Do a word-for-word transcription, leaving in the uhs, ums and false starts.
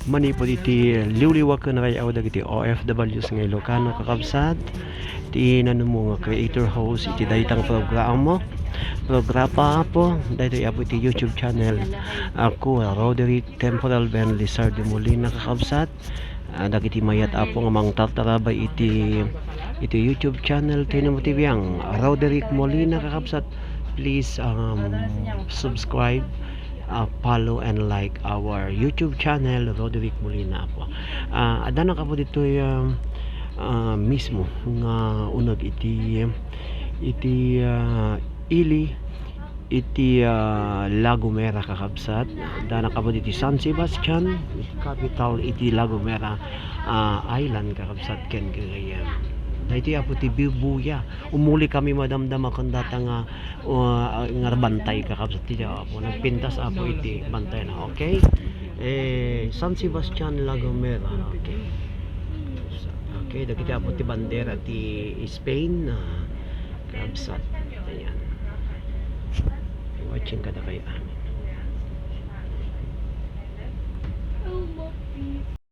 Manipud iti liwliwa ken ray-aw dagiti O F Ws nga Ilocano, kakabsat, ti nanumo nga creator host iti dayta nga programa. Programa, Apo, daytoy, Apo, iti YouTube channel. Ako, Roderick Temporal Ben Lizardo Molina, kakabsat. Ah, dagiti mayat, Apo, nga mangtartarabay iti, iti YouTube channel ti Nemo ti Biang, Roderick Molina, kakabsat. Please, um, subscribe, uh, follow and like our YouTube channel, Roderick Molina, Apo. Ah, addanak, Apo, ditoy, um, ah, mismo nga uneg iti, iti, ah, ili iti, ah, La Gomera, kakabsat. Addanak, Apo, ditoy San Sebastian, capital iti La Gomera, ah, Island, kakabsat, ken gagayyem. Daytoy, Apo, ti Bibuya. Umuli kami madamdama ken data nga, uh, nga bantay, kakabsat, ti Apo. Nagpintas, Apo, iti bantay na, okay? Eh, San Sebastian, La Gomera, okay. Okay, dagiti, Apo, ti bandera ti Spain, ah, kakabsat. Ayan. Watching kadakayo amin.